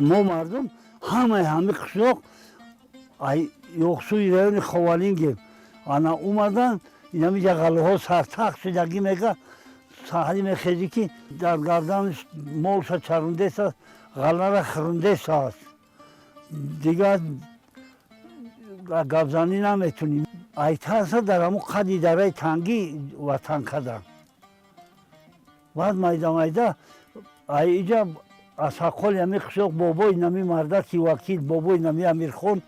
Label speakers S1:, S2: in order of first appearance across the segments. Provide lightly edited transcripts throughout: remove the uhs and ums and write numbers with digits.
S1: Мо мардум ҳамаи ҳами қишлоқ ай Ёқсуи райони Ховалингем. Ана омадан инамиҷа ғаллаҳо сартахт шудагӣ мега саҳарӣ мехезӣ ки дар гарданаш молша чарундеса ғаллара хӯрундесааст. Дигар гапзанӣ наметунӣ. Айтарса дар ҳамун қади дараи тангӣ ватан карданд. Баъд майда майда ай иҷа Асаққоли ҳами қишлоқ бобои нами мардаки вакил бобои нами Амирхон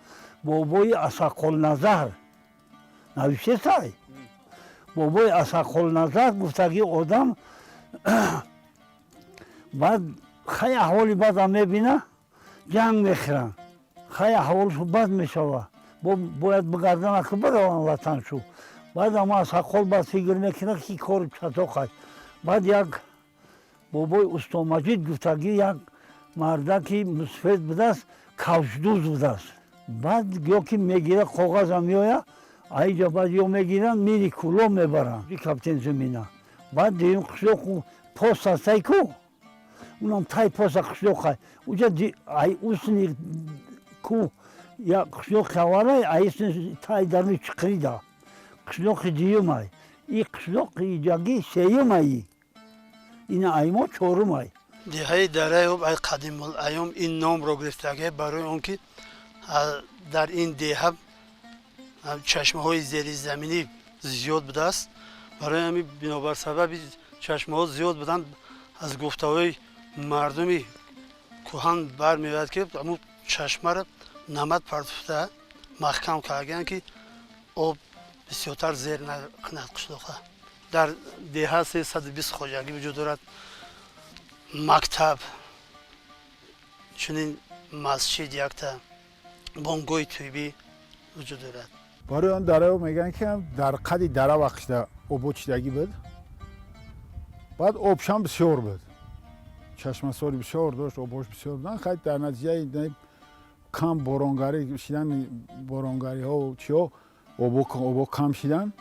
S1: бобои Асаққолназар навиштесай бобои Асаққолназар гуфтаги одам баъд хай аҳволи бадам мебина ҷанг мехӯранд. Хай аҳволшу бад мешава бояд бигардана ки бираванд ватаншу. Баъд ама Асаққол баъд фикр мекунад ки кори чатоқай. Баъд як бобои Устомаҷид гуфтагӣ як мардаки мусфед будааст кавшдӯз будааст. Баъд ё ки мегира коғаза меоя аиҷа баъд ё мегиранд мири Кӯлоб мебаранд каптен Зумина. Баъд дуюм қишлоқу пост ҳастай ку унам тай поста қишлоқай уҷа ай усни ку я қишлоқи аввалай ай усни тай даруни чиқрида қишлоқи дуюмай и қишлоқи иҷагӣ сеюмай ина аймо чорумай.
S2: Деҳаи Дараи Об ай қадимулайём ин номро гирифтагӣ барои он ки дар ин деҳа чашмаҳои зеризаминӣ зиёд будааст. Барои ҳамин бинобар сабаби чашмаҳо зиёд буданд аз гуфтаҳои мардуми кӯҳан бармеояд ки ҳамун чашмаро намад партофта маҳкам кардагианд ки об бисёртар зер накунад қишлоқа. Дар деҳа 320 хоҷагӣ вуҷуд дорад. Мактаб чунин масҷид якта бонгоҳи тиббӣ вуҷуд дорад.
S3: Барои он дарао мегӯянд ки дар қади дара вақшда обод шидагӣ буд. Баъд обшам бисёр буд. Чашмасори бисёр дошт, обош бисёр буданд. Хай дар натиҷаи кам боронгарӣ шидани боронгариҳо чиҳо обо кам шидан.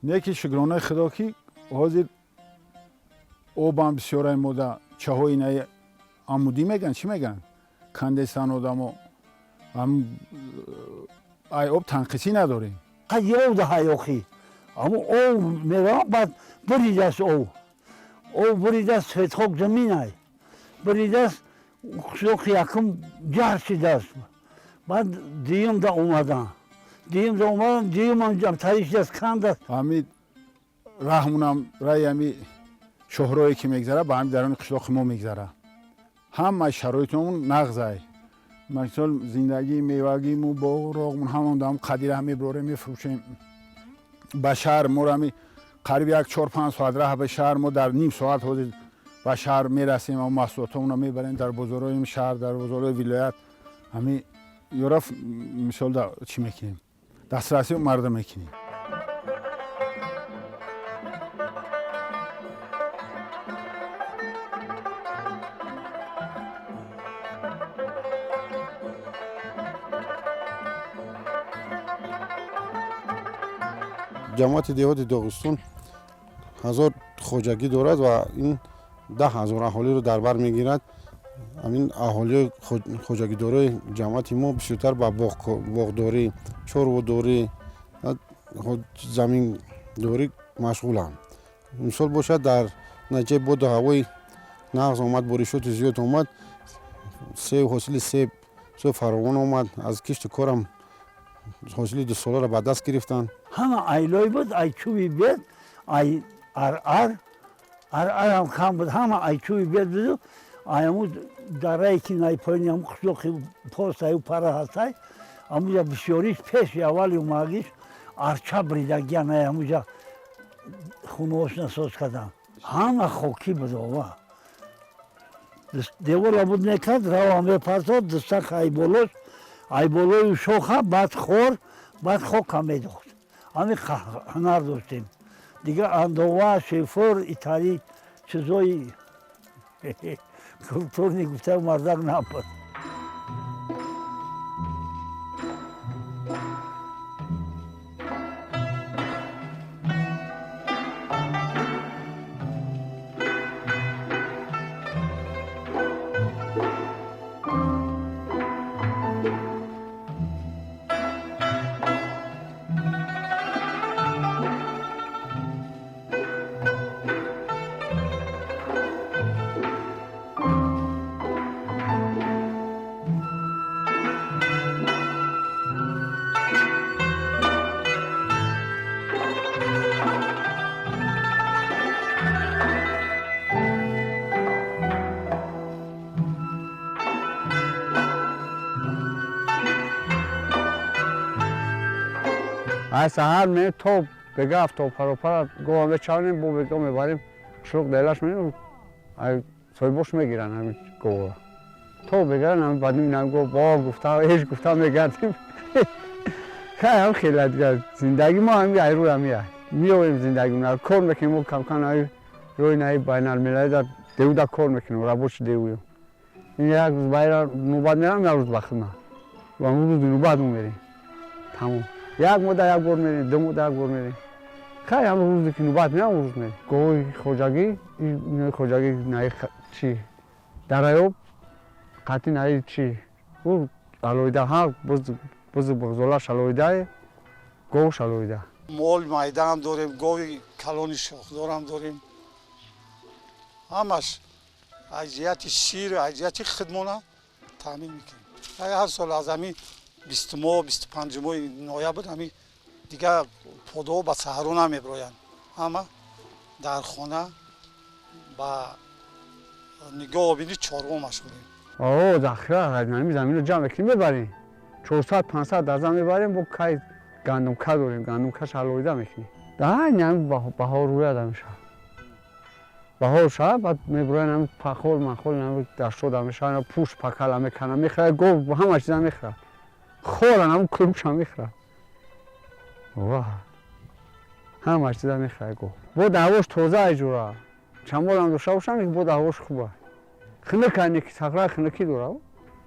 S3: Не ки шукронаи худо ки ҳозир обам бисёрай мода чаҳои инаи амудӣ мегӯянд чӣ мегӯянд кандесан одамо ай об танқисӣ надорем.
S1: Қади об даҳай охи аммо об мерава баъд буридааст об об буридааст светхок заминай буридааст қишлоқи якум ҷар шидааст. Баъд дуюмда омадан дуюмда омадан дуюмам тари шидааст кандааст.
S3: Ҳами раҳмунам раи ҳами шоҳрое ки мегзара ба ҳами дарони қишлоқи мо мегзара. Ҳамаи шароитомон нағзай. Мисол зиндагии мевагиму боғу роғмун ҳамон дам қадира меброрем мефурӯшем ба шаҳр моро ҳами қариб як 4-5 соат раҳ ба шаҳр мо дар ним соат ҳозир ба шаҳр мерасем ва маҳсулотомонро мебарем дар бозорҳои шаҳр дар бозорҳои вилоят ҳами ёра мисол чӣ мекунем дастрасӣ мардум мекунем.
S4: Ҷамоати деҳоти Доғистон 1000 хоҷагӣ дорад ва ин 10 000 аҳолиро дар бар мегирад. Ҳамин аҳолиҳои хоҷагидорои ҷамоати мо бисёртар ба боғдорӣ чорводорӣ заминдорӣ машғуланд. Мисол бошад дар натиҷаи боду ҳавои нағз омад боришоти зиёд омад себ ҳосили себ бисёр фаровон омад аз кишту корам ҳосили дусоларо ба даст гирифтанд.
S1: Ҳама айлой буд ай чӯби бед ай арар арарам кам буд ҳама ай чӯби бед буду ай ҳаму дарае ки най поини ҳаму қишлоқи постаю пара ҳастай ҳамуҷа бисёриш пеши аввали омагиш арча бридагиян ай ҳамуҷа хуноошна соз карданд. Ҳама хокӣ буд ова девора буд мекард рава мепартод дустак ай болош ай болои шоха баъд хор баъд хока медохт. Ҳамин ҳунар доштем. Дигар андова шефор итали чизои культурный гуфта мардак набуд.
S5: Ай саҳар ме то бега афтобпаропара гова мечавонем, бо бега мебарем қишлоқ делаш менем, ай соҳибош мегиранд ҳамин говора. То бега нами бадим нами гов бо гуфта ҳеҷ гуфта мегардем. Хай ҳам хеле дигар зиндагӣ мо ҳами ай рӯй ҳами ай. Меоем зиндагӣ кор мекунем, мо камкам наи рӯи наи байналмилалӣ дар деуда кор мекунем, рабочий деуем. Ин як рӯз байра нӯбат мерам, як рӯз ба хидмат. Ва рӯзи нӯбат мо мерем. Тамом. Як моҳда як бор мерем, 2 моҳда як бор мерем. Хай ҳам рӯзе ки нӯбат мерам, рӯз мерем. Говои хоҷагӣ, инои хоҷагӣ наи чӣ? Дараёб қатъи наи чӣ? Ӯ алоҳида ҳар бузу буғзолаш алоҳидае, говш алоҳида.
S6: Мол майдаам дорем, гови калони шохдорам дорем. Ҳамаш аз ҷиҳати шир, аз ҷиҳати хидмона таъмин мекунем. Ҳар сол аз ҳамин 20 моҳ, 25 моҳи ноябр ҳамин дигар подаҳо ба саҳро намебироянд. Ҳама дар хона ба нигоҳобини чорво машғулем.
S5: О, захира ҳамин заминро ҷамъ мекунем, мебарем. 400-500 даза мебарем, бо кай гандумка дорем, гандумкаш алоҳида мекунем. Даҳ ҳамин баҳор рӯяда мешавад. Баҳор шавад, баъд мебироянд ҳамин пахол, махол, ҳамин даштода мешавад, пӯш пакала мекунанд, мехӯрад, гов ҳама чиза мехӯрад. Хоран ҳамин курукша мехӯрад. Ва ҳама чиза мехӯрад гов. Бо даҳвош тоза аҷура. Чамолам дошта бошам, бо даҳвош хуба. Хунук ане ки сахра хунукӣ дорад.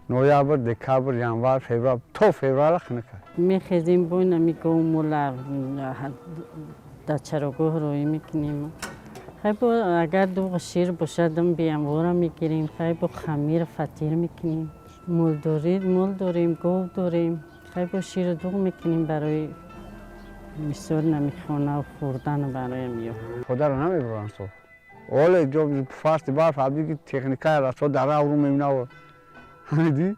S5: Ноябр, декабр, январ, феврал, то феврала хунук аст.
S7: Мехезем бо нами говмола дар чарогоҳ роҳӣ мекунем. Хай бо агар дуғ шир бошад, дум биямвора мегирем, хай бо хамир фатир мекунем. Мол дорем, гов дорем, хай бо ширу дуғ мекунем барои мисол намихона хӯрдан барои ё.
S5: Подаро намебуранд сол. Оле ҷо фасли барф абди техника расо дара авру меминав. Ҳамиди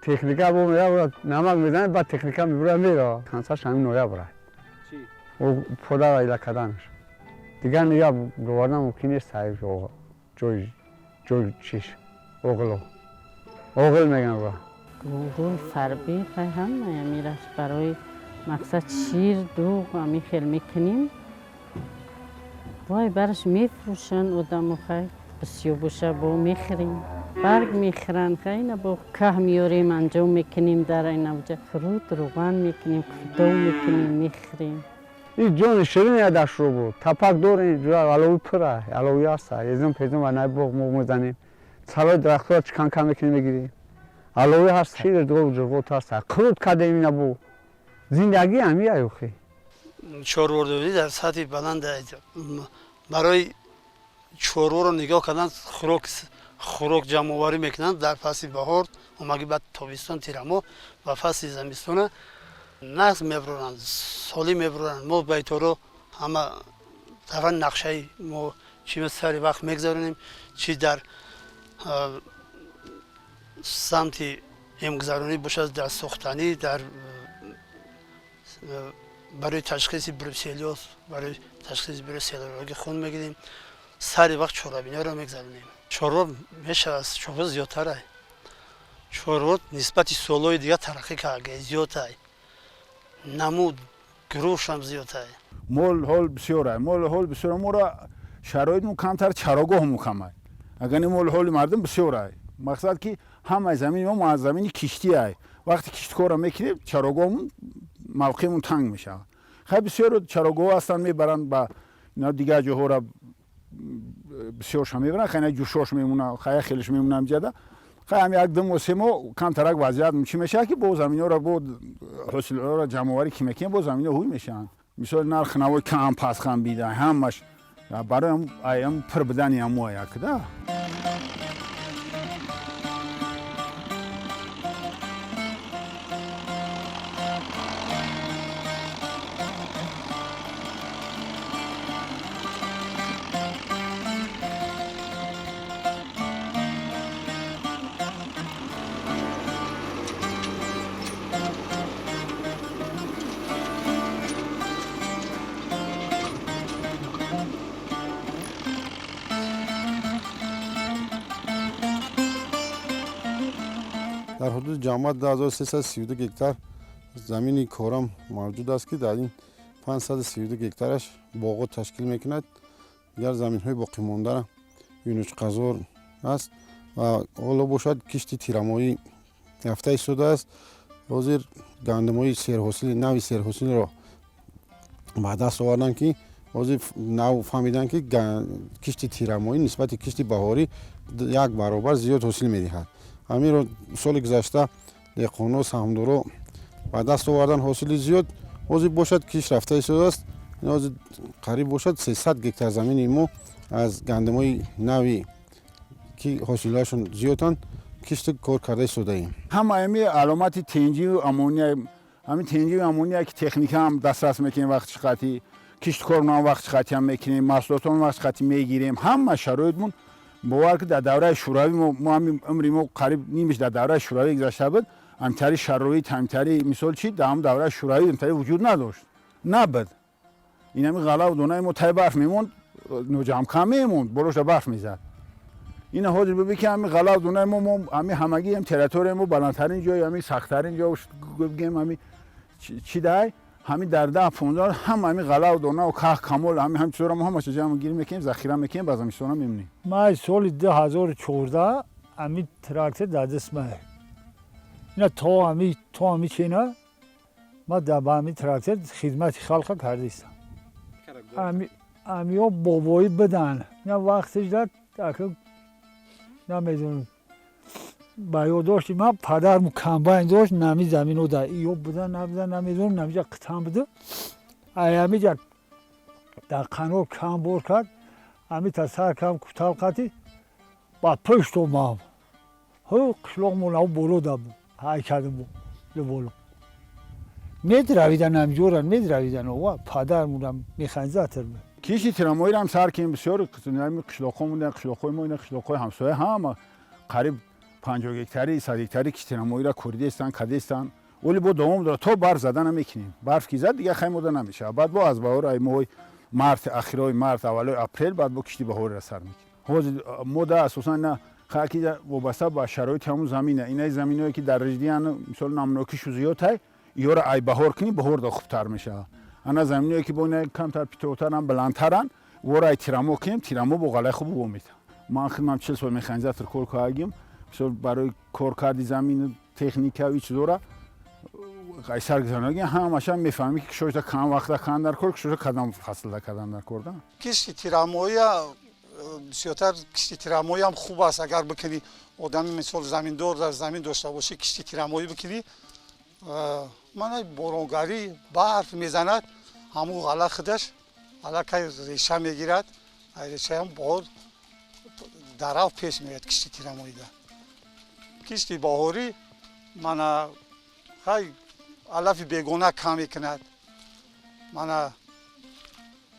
S5: техника бо меявад, намак мезанад, баъд техника мебурад меравад. Кансаш ҳамин ноябр аст. О подара ила карданаш. Дигар ния бовардан мумкин нест ҷои ҷои чиш оғило. Оғил мегӯянд ва.
S7: Гул фарбӣ хай ҳамаи амираш барои мақсад шир, дуғ ами хел мекунем. Вой бараш мефурӯшанд одамо хай бисёр боша бо мехӯрем. Барг мехӯранд, хай ина бо каҳ меорем, анҷом мекунем дар инавҷа. Фурут рӯған мекунем, курдов мекунем, мехӯрем.
S5: Ин ҷони ширин дашро буд. Тапак дорем, ҷоя алови пура, алови аст. Езум пезум ва най боғ мо мезанем. Салои дарахтҳоро чиканка мекунем, мегирем. Алови ҳаст, шир дуғ ҷурғот ҳаст. Қурут кардем ина бу. Зиндагӣ ҳамин аюхи.
S2: Чорвордорӣ дар сатҳи баланд барои чорворо нигоҳ кардан хӯрок ҷамъоварӣ мекунанд дар фасли баҳор, омаги баъд тобистон, тирамоҳ ва фасли зимистона нағз мебуранд, солӣ мебуранд. Мо байторо ҳама тарафа нақшаи мо чӣ сари вақт мегузаронем, чӣ дар самти эмгузаронӣ бошад, дар сохтанӣ, дар барои ташхиси бруселлёз, барои ташхиси бруселлологи хун мегирем, сари вақт чорабиниҳоро мегузаронем. Чорво мешавад, чорво зиёдтар ай. Чорво нисбати солҳои дигар тараққӣ карда, зиёд ай. Намуд гурӯҳшам зиёд ай.
S3: Мол ҳол бисёр ай, мол ҳол бисёр. Моро шароитмон камтар, чарогоҳмон кам ай. Агар не мол ҳоли мардум бисёр ай. Мақсад ки ҳамаи замини мо аз замини киштӣ ай. Вақте кишткорро мекунем, чарогоҳмон мавқеъмон танг мешавад. Хай бисёр чарогоҳ ҳастанд, мебаранд ба дигар ҷоҳоро бисёрша мебаранд, хай ҷӯшош мемона, хай хелеш мемона ҳамҷада. Хай ҳам як 2 моҳ 3 моҳ камтарак вазъият чӣ мешавад ки бо заминҳоро бо ҳосилҳоро ҷамъоварӣ ки мекунем, бо заминҳо ҳуй мешаванд. Мисол нарх навои кам пасхам бида, ҳамаш барои ам пур будани ҳамо якда.
S4: Дар ҳудуди ҷамоат 2332 гектар Замини корам мавҷуд аст, ки дар ин 532 гектараш боғот ташкил мекунад. Дигар заминҳои боқимонда юнучқазор аст ва ҳоло бошад, кишти тирамоҳӣ рафта истодааст. Ҳозир гандумҳои серҳосили, нави серҳосилро ба даст оварданд, ки ҳозир нав фаҳмиданд, ки кишти тирамоҳӣ нисбати кишти баҳорӣ як баробар зиёд ҳосил медиҳад. Ҳаминро соли гузашта деҳқонҳо, саҳмдоро ба даст овардан, ҳосили зиёд. Ҳозир бошад, кишт рафта истодааст. Ҳозир қариб бошад, 300 гектар замини мо аз гандумҳои нави, ки ҳосилҳояшон зиёданд, кишту кор карда истодаем.
S3: Ҳама ами аломати тинҷиву амония, ҳамин тинҷиву амония, ки техника ҳам дастрас мекунем вақтиш қатӣ, киштукормон вақтиш қатӣ ҳам мекунем, маҳсулотон вақтиш қатӣ мегирем. Ҳама шароитмон, бовар ки, дар давраи шӯравӣ мо ҳамин умри мо қариб нимиш дар давраи шӯравӣ гузашта буд. Ҳамтари шароит, ҳамтари мисол чи дар ҳам давраи шӯравӣ ҳамтари вуҷуд надошт, набуд. Ин ҳами ғалаву донаи мо тай барф мемонд, ноҷамкам мемонд, болоша барф мезад. Ина ҳозир бибин, ки ҳами ғалаву донаи мо ҳами ҳамагӣ ҳам территорияи мо баландтарин ҷой, ҳами сахттарин ҷо бигем, ҳами чӣ дай, ҳами дар 10-15 ҳама ҳами ғалаву донаву ках камол, ҳами ҳам чизоро мо ҳамаша ҷамъ гир мекунем, захира мекунем, ба зимистона мемонем.
S8: Ман соли 2014 ҳами трактор дар даст май, ина то ҳами чина ман ба ҳами трактор хизмати халқа кардаистам. Ҳамиҳо бобоӣ бидан, ина вақтиш дар намедонам, ба ёд дошти, ман падарм комбайн дошт, нами замино да ё будан, набудан, намедонам, намиҷа қитам буда. Ай ҳамиҷа дар қанор кам бор кард, ҳамита сар кам кутал қати ба пушт омам. Ҳу, қишлоқмон ав боло да буд, ҳай кардем боло, медравидан, ҳамиҷора медравидан, ова падармонам механизатор буд.
S3: Кишти тирамоҳиро ҳам сар кунем. Бисёр қишлоқҳо мондан, қишлоқҳои мо, ина қишлоқҳои ҳамсоя ҳама қариб 50 гектари, 100 гектари кишти тирамоҳиро коридаистанд, кадаистанд. Вале бо давом дорад, то барф зада намекунем. Барф ки зад, дигар хаймода намешавад. Баъд бо аз баҳор, ай моҳои март, ахирои март, аввалои апрел, баъд бо кишти баҳориро сар мекунем. Ҳозир мо да асосан на хаки вобаста ба шароити ҳамун замина. Инаи заминое, ки дар риждиян, мисол, намнокишу зиёдтай, ёра ай баҳор кунӣ, баҳор да хубтар мешавад. Ана заминое, ки бо ина камтар питотаран, баландтаран, вора ай тирамо кунем, тирамо бо ғалаи хуб во метавад. Ман хидмам 40 сол механизатор кор кардагим. Мисол, барои коркарди замин, техника, и чизора ай сар гузаронагим, ҳамаша мефаҳмем, ки кишошта кам вақта кан дар кор, кишошта кадом фаслда кадан дар кор да.
S6: Кишти тирамоҳия бисёртар, кишти тирамоҳиам хуб аст. Агар бикунӣ, одами, мисол, заминдор, дар замин дошта бошӣ, кишти тирамоҳӣ бикунӣ, мана боронгарӣ, барф мезанад, ҳамун ғала худаш аллакай реша мегирад. Решаам баҳор дарав пеш меояд кишти тирамоҳида. Кишти баҳорӣ мана хай алафи бегона кам мекунад, мана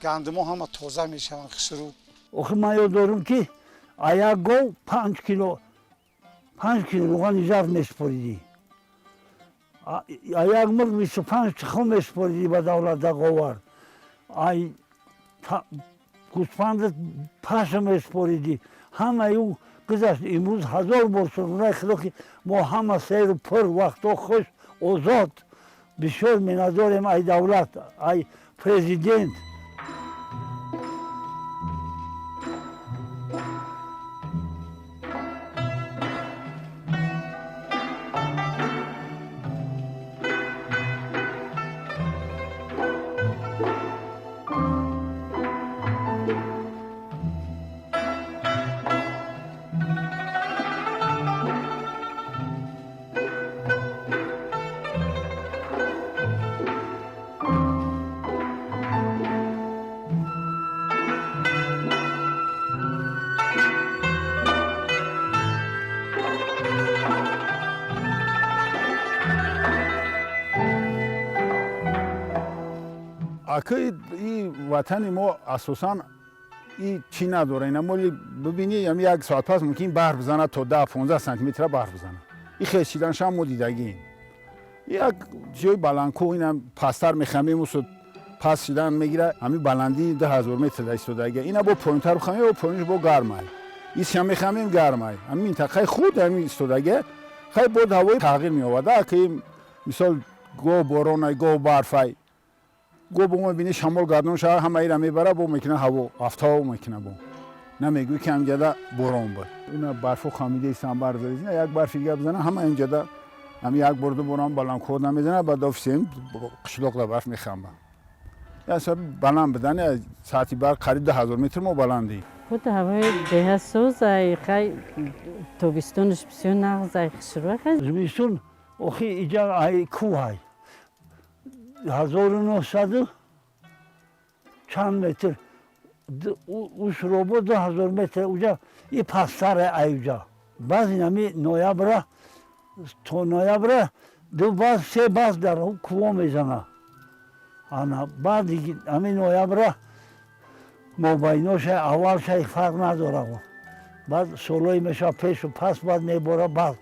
S6: гандумо ҳама тоза мешаванд, хушрӯ.
S1: Охир ман ёд дорам, ки як гов 5 кило, 5 кило рӯғани зард месупоридӣ, як мурғ 25 тухм месупоридӣ ба давлат даговар, ай гӯспанда паша месупоридӣ. Ҳамаи ӯ гузашт. Имрӯз ҳазор бор шукронаи Худо, ки мо ҳама серу пур, вақтҳо хуш, озод. Бисёр миннатдорем ай давлат, ай президент.
S3: Ака, и ватани мо асосан и чӣ надора. Ина моли бибинӣ, ами як соат пас мумкин барф бизанад, то 10-15 сантиметра барф бизанад. И хезшиданшам мо дидагием. Як ҷои баландкӯҳ, ина пасттар мехамем, усуд паст шидан мегира. Ҳами баландии 2000 метр да истодагия. Ина бо поёнтар бихамем, бо поёнш бо гармай, исям мехамем, гармай. Ҳами минтақаи худ ҳами истодагия. Хай, бод ҳавои тағйир меовард, ки мисол Гоҳ боронай, гоҳ барфай, гоҳ бо мебини шамол гардон шава, ҳамаира мебара, бо мекуна ҳаво афтоб мекуна, бо намегӯй ки ҳамҷада борон буд. Ина барфо хамидаистан, барф задист, як барфи дига бизана, ҳама инҷада ҳами як бор ду борам баландкӯҳ намезана, баъд офисем қишлоқда барф мехамба. Як баланд будани сатҳи барф қариб 2000 метр мо баландӣ.
S7: Худ ҳавои деҳа соз, ай хай тобистонаш бисёр нағз, ай хушрӯ хай.
S1: Зимистон охи иҷа ай кӯҳай 1900 чанд метр ушробо 2000 метр уҷа и пасттаре ай уҷа. Баъзи нами ноябра то ноябра ду баз се баз дар кӯҳо мезана. Ана баъди ами ноябра мобайноша аввалша фарқ надора. Баъд солҳое мешава пешу пас, баъд мебора, баъд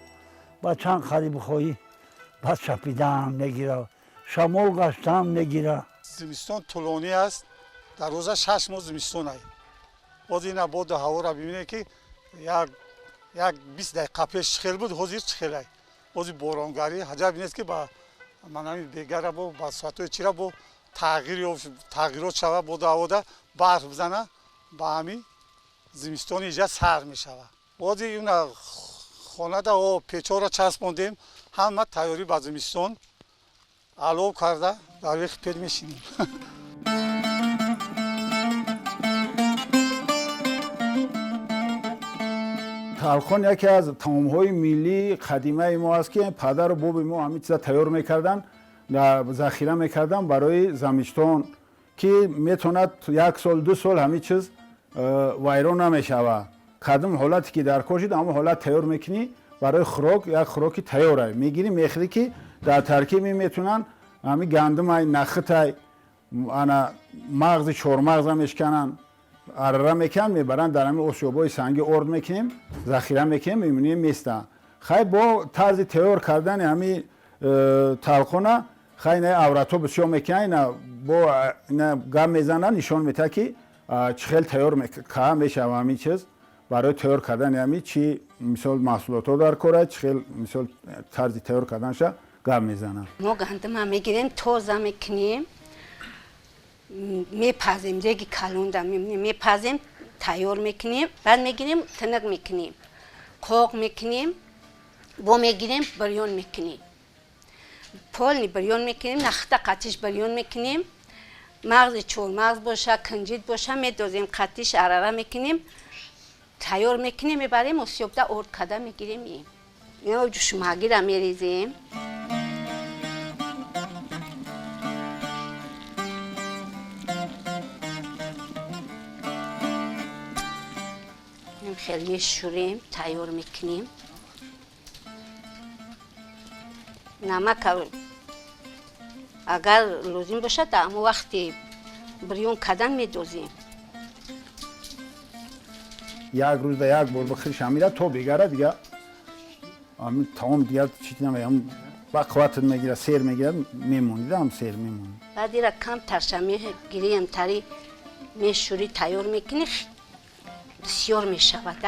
S1: баъд чанд қариб бихоҳӣ, баъд чапидан мегира, шамол гаштан мегира.
S6: Зимистон тӯлонӣ аст, дар рӯза 6 моҳ зимистон ай. Боз ина боду ҳаворо бибинед, ки як 20 дақиқа пеш чӣ хел буд, ҳозир чӣ хел ай. Ҳозир боронгарӣ ҳаҷаб нест, ки ба манами бегара бо ба соатҳои чира бо тағйир тағйирот шава, боду ҳавода барф бизана, ба ҳамин зимистони иҷа сар мешава. Ҳозир ина хонада о печҳоро часпондем, ҳама тайёрӣ ба зимистон, алов карда дар вехи печ мешинем.
S3: Талхон яке аз таомҳои миллии қадимаи мо аст, ки падару боби мо ҳамин чиза тайёр мекарданд, захира мекарданд барои замистон, ки метавонад як сол ду сол ҳамин чиз вайрон намешавад. Кадом ҳолате ки дар кор шуд, ҳамон ҳолат тайёр мекунӣ барои хӯрок, як хӯроки тайёра мегирӣ, мехӯрӣ, ки дар таркиби метавонанд ҳамин гандумай, нахитай, ана мағзи чормағза мешкананд, арра мекунанд, мебаранд, дар ҳамин осиёбҳои сангӣ орд мекунем, захира мекунем, мемонем, места. Хай, бо тарзи тайёр кардани ҳамин талхона, хай, ина авратҳо бисёр мекунанд, ина бо ина гап мезананд, нишон медиҳад, ки чӣ хел тайёр мешава ҳамин чиз. Барои тайёр кардани ҳамин чӣ мисол маҳсулотҳо дар кора, чӣ хел мисол тарзи тайёр карданша гап мезананд.
S9: Мо гандума мегирем, тоза мекунем, мепазем, реги калонда мепазем, тайёр мекунем, баъд мегирем, тинақ мекунем, қоқ мекунем, бо мегирем, бирён мекунем, полный бирён мекунем, нахта қатиш бирён мекунем, мағзи чормағз боша, кунҷит боша, медозем, қатиш арара мекунем, тайёр мекунем, мебарем осиёбда орд карда мегирем, меем, ҷушмагира мерезем. Хел мешӯрем, тайёр мекунем. Намак агар лозим бошад, дар ҳамон вақти бирён кардан медозем.
S3: Як рӯзда як бор бихӯриш, ҳамира то бегара дига ҳамин таом дига чи намеям, ба қувватат мегирад, сер мегирад, мемонӣ, ҳам сер мемонӣ.
S9: Баъд ира кам тарша мегирием, тари мешӯрӣ, тайёр мекунӣ, бисёр мешавад.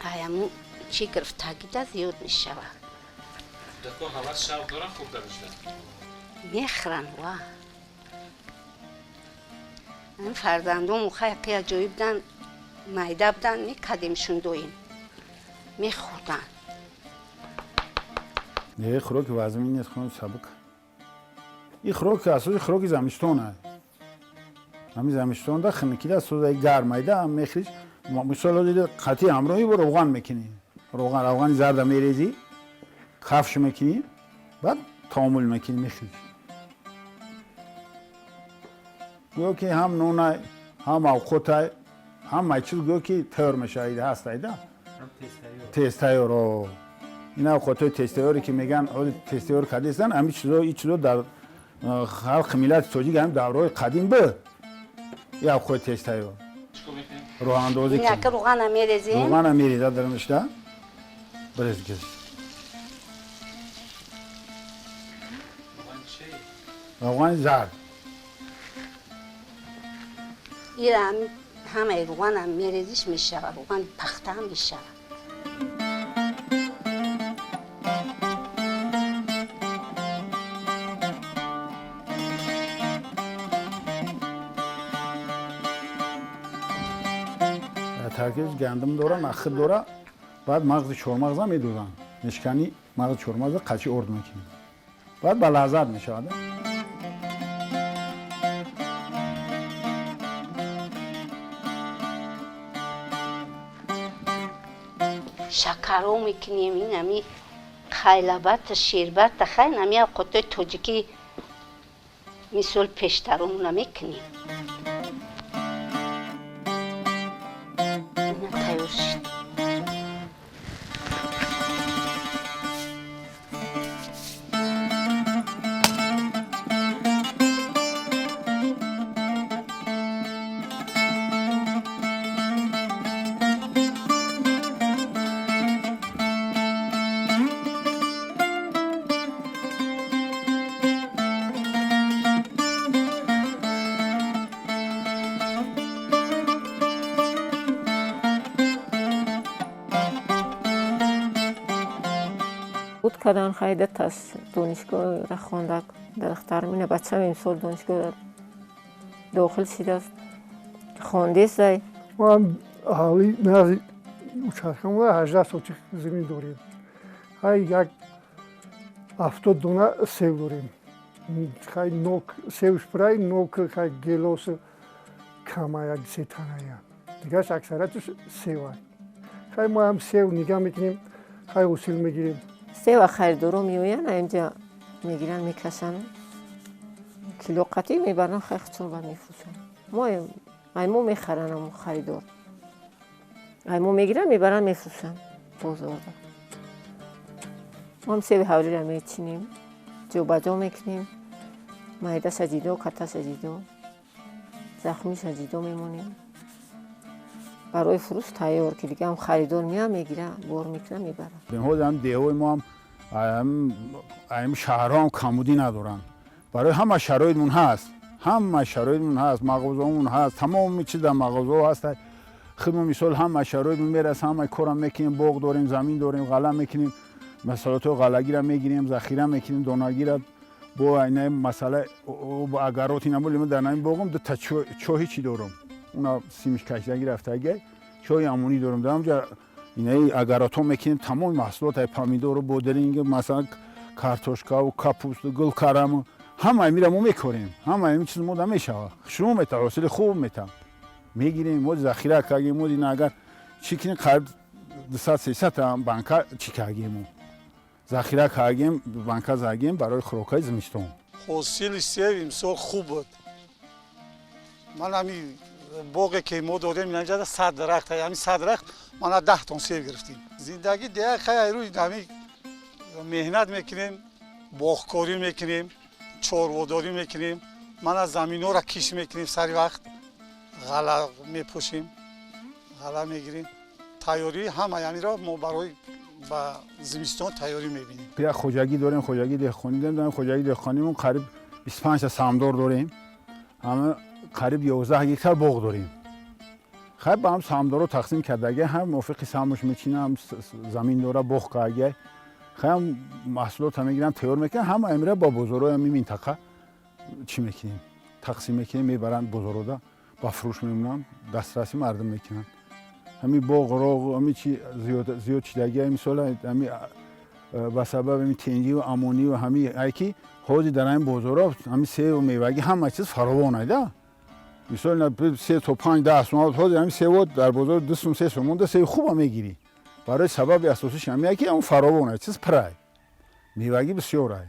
S9: Аяму чӣ гирифтагида зиёд мешавад.
S10: Кӯдакон ҳавас шавқ доранд хӯрданашда?
S9: Мехӯранд ва фарзандому хай қия ҷои будан, майда будан, мекардемшун, доим мехӯрданд.
S3: Не, хӯроки вазмин нест, хӯроки сабук. Ин хӯроки асоси хӯроки замистон аст. Ҳамин замистонда хунукида созаи гармайда ҳам мехӯриш. Мисол қатъи ҳамроҳи бо равған мекунӣ, равған, равғани зарда мерезӣ, кафш мекунӣ, баъд таомул мекунӣ, мехӯриш. Гӯё ки ҳам нонай, ҳам авқотай, ҳамаи чиз гӯё ки тайёр мешавад, ҳастайда тезтайёр. Ин авқотҳои тезтайёре ки мегӯянд, ҳозир тезтайёр кардастанд, ҳамин чизо, ин чизо дар халқи миллати тоҷик ҳамин давраҳои қадим буд. Ин авқоти тезтайёр роҳандозӣ.
S9: Инака руғана мерезем.
S3: Руғана мерезад дарунашда, бирез гиз. Равғани зард.
S9: Ира ҳамаи руғана мерезиш, мешавад руғани пахта ҳам мешавад.
S3: Таркибаш гандум дора, нахид дора, баъд мағзи чормағза медозанд. Мешкани мағзи чормағза қачи орд мекунем. Баъд ба лаззат мешавад.
S9: Шакаро мекунем, инами хайлабата, шербата, хай нами авқотои тоҷикӣ мисол пештаромона мекунем. Ина тайёр шуд.
S11: Буд кардан хайда тас донишгоҳ хондак дарахтармина бачам имсол донишгоҳ дохил шидааст, хондесай.
S12: Ман аҳолии назди участкамон 18 сотих замин дорем. Ҳай як 70 дона сев дорем. Хай нок севш пурай, нок хай гелос кама як се таная. Дигараш аксарияташ севай. Хай мо ҳам сев нигаҳ мекунем, хай ҳосил мегирем.
S11: Сева харидоро меоянд, инҷа мегиранд, мекашанд, кило қатӣ мебаранд, хай хучон мефурӯшанд. Мо ай мо мехаранд, амо харидор ай мо мегиранд, мебаранд, мефурӯшанд бозорда. Мо ҳам севи ҳавлиро мечинем, ҷобаҷо мекунем, майдаша ҷидо, каташа ҷидо, захмиша ҷидо мемонем. Барои фурӯш тайёр, ки дига ҳам харидор меяд, мегира, бор мекунад, мебарад.
S3: Ҳозир ҳам деҳҳои мо ҳам ам шаҳрҳо ҳам камбудӣ надоранд. Барои ҳама шароитмон ҳаст, ҳама шароитмон ҳаст, мағозаомон ҳаст, тамоми чиз дар мағозаҳо ҳаст. Худмо мисол ҳама шароитмон мераса, ҳама корам мекунем, боғ дорем, замин дорем, ғалла мекунем, масалотҳои ғаллагира мегирем, захира мекунем, донагира бо айна масъала агароти намоли дар нами боғом дута чоҳи чӣ дорам, уна симиш кашидаги рафтаги чоҳи амонӣ дорам. Дар онҷа инаи агаротҳо мекунем, тамоми маҳсулот, ай помидору бодринг, масалан картошкаву капусту гулкараму ҳама амира мо мекорем, ҳама ами чиз мо да мешава, хушрӯ мета, ҳосили хуб мета, мегирем, мо захира кардем. Мо ина агар чӣ кунем, қариб 200 300 банка чӣ кардем, мо захира кардем, банка задем барои хӯрокҳои зимистон.
S6: Ҳосили сев имсол хуб буд. Ман ҳами боғе ки мо дорем, инҷа 100 дарахт, ҳами 100 дарахт мана 10 тон сев гирифтем. Зиндагӣ деҳа хай рӯи ҳами меҳнат мекунем, боғкорӣ мекунем, чорводорӣ мекунем, мана заминҳоро кишт мекунем, сари вақт ғалла мепӯшем, ғалла мегирем. Тайёрии ҳама ҳамиро мо барои ба зимистон тайёрӣ мебинем.
S3: Як хоҷагӣ дорем, хоҷагии деҳқонӣ дорем. Хоҷагии деҳқонимон қариб 25 та саҳмдор дорем, ҳама қариб 11 гектар боғ дорем. Хай ба ҳам саҳмдоро тақсим кардаги, ҳам мувофиқи саҳмаш мечина, ҳам замин дора, боғ кардаги, хай ҳам маҳсулотро мегиранд, тайёр мекунанд, ҳама амира ба бозорҳои ҳамин минтақа чӣ мекунем, тақсим мекунем, мебаранд бозорҳода, ба фурӯш мемонанд, дастраси мардум мекунанд. Ҳамин боғ роғ ҳамин чи зиёд шидаги мисол ҳами ба сабаби ҳамин тенҷиву амониву ҳами ай ки ҳозир дар ҳамин бозорҳо ҳамин севу мевагӣ ҳама чиз фаровон айда. Мисол 3 то 5 10 сум, ҳозир ҳамин сево дар бозор 2 сум, 3 сум монда, севи хуба мегирӣ. Барои сабаби асосиш ҳамин ки ҳамн фаровон ай, чиз пирай, мевагӣ бисёр ай.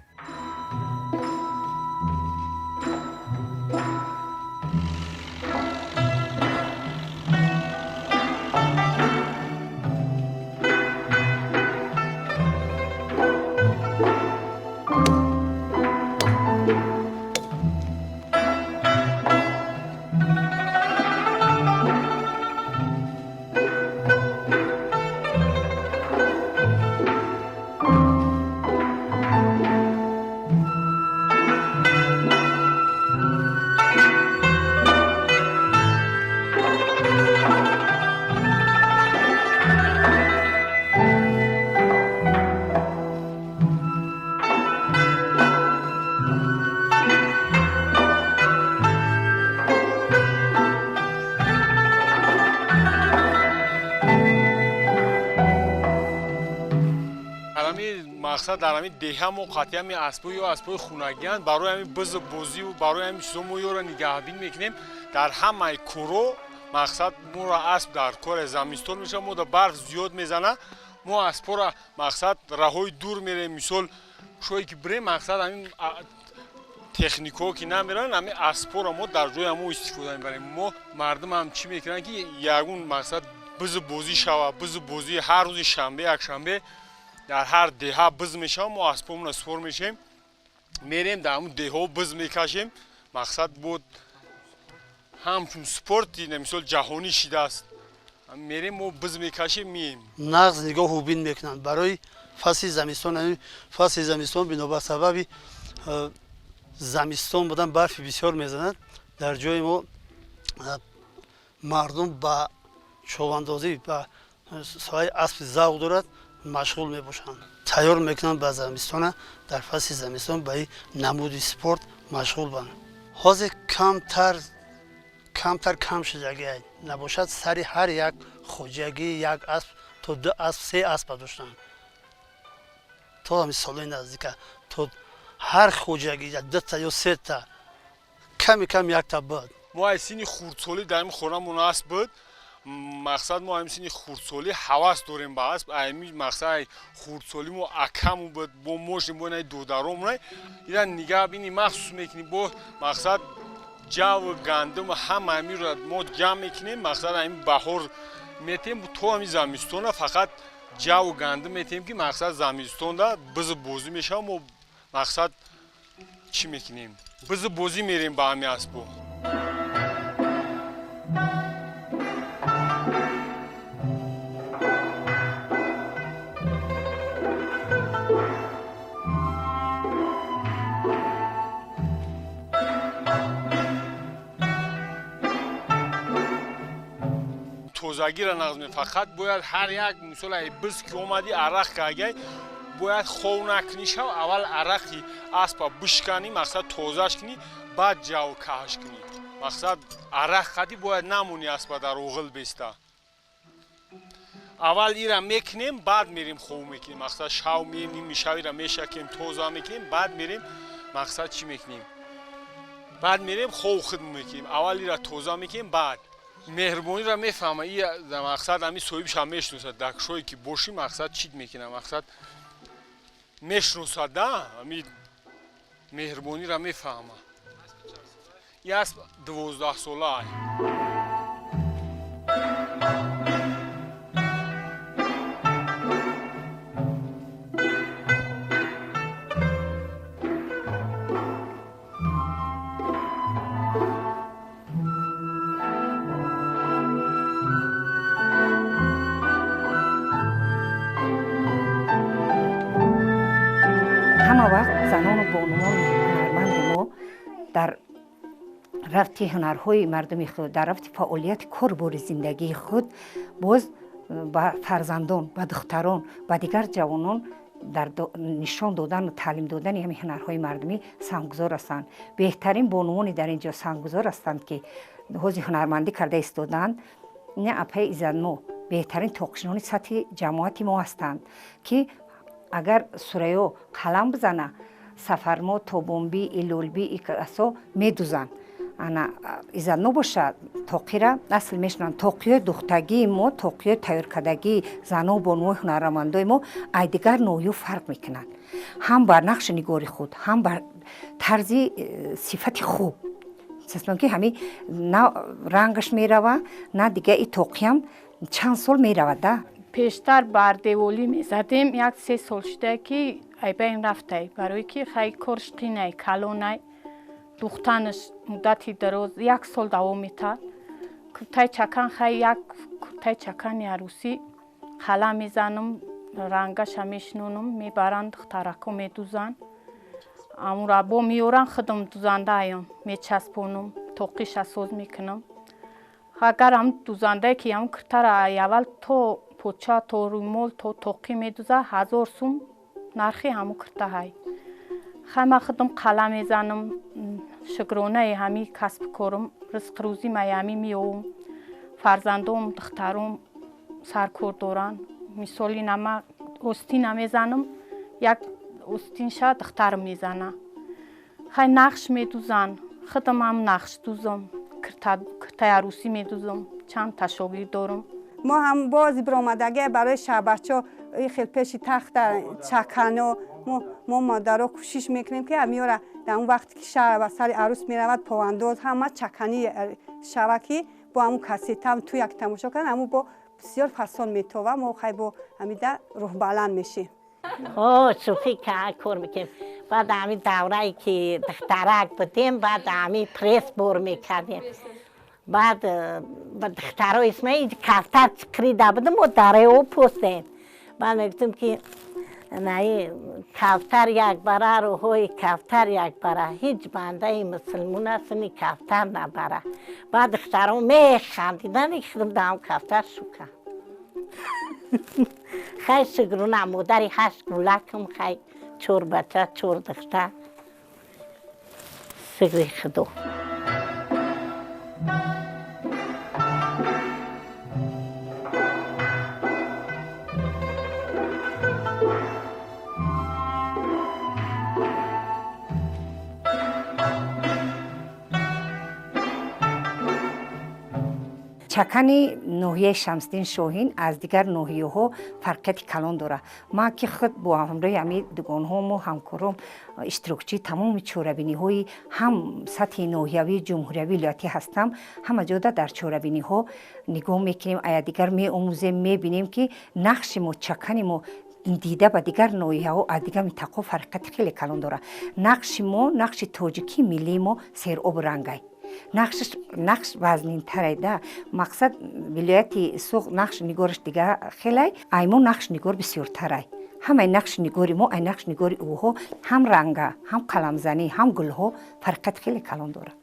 S13: Мақсад дар ҳамин деҳа мо қатъи ҳамин аспҳо ё аспҳои хунагианд, барои ҳамин бизу бозиву барои ҳамин чизо мо ёро нигаҳбин мекунем. Дар ҳамаи коро мақсад моро асп дар кори замистон мешавад, мо дар барф зиёд мезана, мо аспҳоро мақсад раҳои дур мерем. Мисол шое ки бирем, мақсад ҳамин техникаҳо ки намеранд, ҳамин аспҳоро мо дар ҷои ҳамо истифода мебарем. Мо мардум ҳам чӣ мекунанд, ки ягон мақсад бизу бозӣ шавад, бизу бозӣ ҳар рӯзи шанбе, якшанбе дар ҳар деҳа биз мешавад, мо аспҳомонро сувор мешавем, мерем дар ҳамун деҳаҳо биз мекашем. Мақсад буд ҳамчун спорти, мисол ҷаҳонӣ шидааст, мерем мо биз мекашем, мием.
S2: Нағз нигоҳу бин мекунанд барои фасли замистон. Фасли замистон бинобар сабаби замистон будан барфи бисёр мезанад. Дар ҷои мо мардум ба човандозӣ, ба соҳаи аспи завқ дорад, машғул мебошанд. Тайёр мекунанд ба замистона, дар фасли замистон ба ин намуди спорт машғул банд. Ҳозир камтар кам шудагӣ набошад, сари ҳар як хоҷагӣ як асп то ду асп, се аспа доштанд то ҳамин солҳои наздика. То ҳар хоҷагӣ дута ё сета, ками кам якта буд.
S13: Мо аз синни хурдсолӣ дар ҳамин хонамон асп буд. Мақсад мо ҳамин синни хурдсолӣ ҳавас дорем ба асп. Ҳамин мақсад хурдсолӣ мо акаму буд, бо мошин, бо инаи додаромона ира нигаҳ бини махсус мекунем. Бо мақсад ҷаву гандум ҳама ҳаминро мо ҷамъ мекунем. Мақсад ҳамин баҳор метем то ҳамин замистона фақат ҷаву гандум метем, ки мақсад замистонда бизу бозӣ мешавад. Мо мақсад чӣ мекунем? Бизу бозӣ мерем ба ҳамин аспо. Тозагиро нағз мекунем. Фақат бояд ҳар як мисол ай биз ки омадӣ арақ кагай, бояд хов накунӣ шав, аввал арақи аспа бишканӣ, мақсад тозаш кунӣ, баъд ҷав каҳш кунӣ. Мақсад арақ қадӣ бояд намонӣ аспа дар оғил беста. Аввал ира мекунем, баъд мерем хов мекунем. Мақсад шав меем, ними шав ира мешакем, тоза мекунем, баъд мерем мақсад чӣ мекунем? Баъд мерем хов худ мекунем. Аввал ира тоза мекунем, баъд меҳрубониро мефаҳма. И мақсад ҳамин соҳибшам мешиносад. Дар кушое ки бошӣ мақсад чит мекунад, мақсад мешиносад, да ҳамин меҳрубониро мефаҳма. И асп 12 сола.
S14: Ҳама вақт занону бонувони ҳунарманди мо дар рафти ҳунарҳои мардуми худ, дар рафти фаъолияти корбори зиндагии худ боз ба фарзандон, ба духтарон, ба дигар ҷавонон дар нишон додану таълим додани ҳамин ҳунарҳои мардумӣ саҳмгузор ҳастанд. Беҳтарин бонувоне дар ин ҷо саҳмгузор ҳастанд, ки ҳозир ҳунармандӣ карда истодаанд, ина апаи Иззатмо беҳтарин тоқшинони сатҳи ҷамоати мо ҳастанд, ки агар Сурайё қалам бизана, Сафармо, Тобонбӣ, Илолбӣ икасо медузанд. Ана Иззатно бошад, тоқира асл мешунанд. Тоқиёи духтагии мо, тоқиёи тайёркардагии занону бонувои ҳунармандои мо ай дигар ноҳиё фарқ мекунад, ҳам бар нақши нигори худ, ҳам бар тарзи сифати хуб, ки ҳамин на рангаш мерава, на дига и тоқиам чанд сол меравад да.
S15: Пештар бардеволӣ мезадем, як 3 сол шуда, ки айбайн рафтай, барое ки хай корш қинай, калонай, духтанаш муддати дароз як сол давом метад. Куртаи чакан, хай як куртаи чакани арӯсӣ қалам мезанам, рангаша мешинонам, мебаранд, духтарако медузанд, амура бо меёрам, худам дузандаям, мечаспонам, тоқиша соз мекунам. Агар ҳам дузандае, ки ҳам куртара аввал то поча, то рӯмол, то тоқӣ медуза, 1000 сум нархи ҳамун курта ҳай. Хай ман худам қалам мезанам, шукронаи ҳамин касбу корам, ризқу рӯзӣ май ҳамин меёвам. Фарзандом, духтаром саркор доранд. Мисоли нама остина мезанам, як Устинша духтарам мезана. Хай нақш медузанд. Худам ҳам нақш дузам. Киртаи арӯсӣ медузам. Чанд та шогирд дорам.
S16: Мо ҳам бози биромадагӣ барои шаҳбачо хел пеши тахта чакано мо модаро кӯшиш мекунем, ки амиёра дар он вақте ки шаҳр ба сари арӯс меравад, повандоз ҳама чаканӣ шава, ки бо ҳамун кассетам туяк тамошо кунанд, ҳамун бо бисёр фасон метова. Мо хай бо ҳамида рӯҳбаланд мешем.
S17: Шӯхӣ кор мекунем. Баъд ҳамин даврае ки духтарак будем, баъд ҳамин пресс бор мекардем. Баъд духтаро исма кафтар чиқрида будем, мо дараи об постем. Баъд мегуфтем, ки наи кафтар як бара, рӯҳои кафтар як бара, ҳеҷ бандаи мусулмон аст, ни кафтар набара. Баъд духтаро механдидан, худам даам кафтар шука. Хай, шукрона, модари ҳашт гулакам, хай, чор бача, чор духтар, шукри Худо.
S14: Чакани ноҳияи Шамсиддин Шоҳин аз дигар ноҳияҳо фарқияти калон дорад. Ман ки худ бо ҳамроҳи ҳамин дугонҳому ҳамкором иштирокчии тамоми чорабиниҳои ҳам сатҳи ноҳиявӣ, ҷумҳуриявӣ, вилоятӣ ҳастам, ҳама ҷода дар чорабиниҳо нигоҳ мекунем, аядигар меомӯзем, мебинем, ки нақши мо, чакани мо дида ба дигар ноҳияҳо, аз дигар минтақаҳо фарқияти хеле калон дорад. Нақши мо, нақши тоҷикии миллии мо серобу рангай, нақшаш нақш вазнинтарай да. Мақсад, вилояти Суғд нақш нигораш дигар хелай, ай мо нақш нигор бисёртарай. Ҳамаи нақши нигори мо ай нақши нигори ӯҳо ҳам ранга, ҳам қаламзанӣ, ҳам гулҳо фарқияти хеле калон дорад.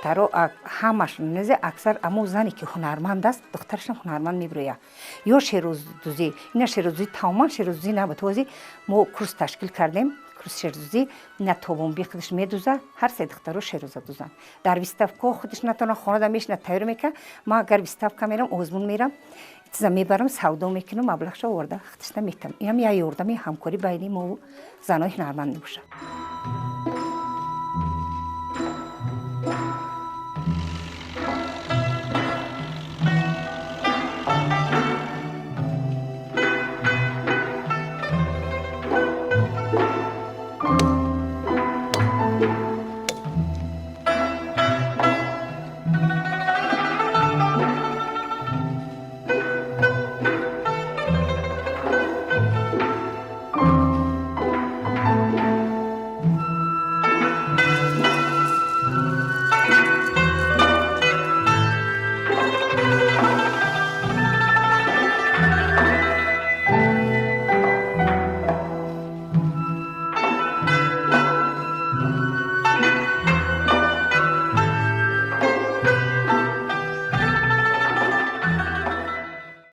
S14: Духтаро ҳамаш незе, аксар амо зане ки ҳунарманд аст, духтарашам ҳунарманд мебирояд. Ё шерӯздӯзӣ, ина шерӯздӯзӣ тамоман шерӯздӯзӣ набуд. Ҳозир мо курс ташкил кардем, курс шерӯздӯзӣ. Ина тобонби худаш медуза, ҳар се духтаро шерӯза дузанд. Дар выставка ҳо худаш натавона, хонада мешина, тайёр мекунад. Ман агар выставка мерам, озмун мерам, чиза мебарам, савдо мекунам, маблағшо оварда худашна метам. Инам як ёрдами ҳамкорӣ байни мову занои ҳунарманд мебошад.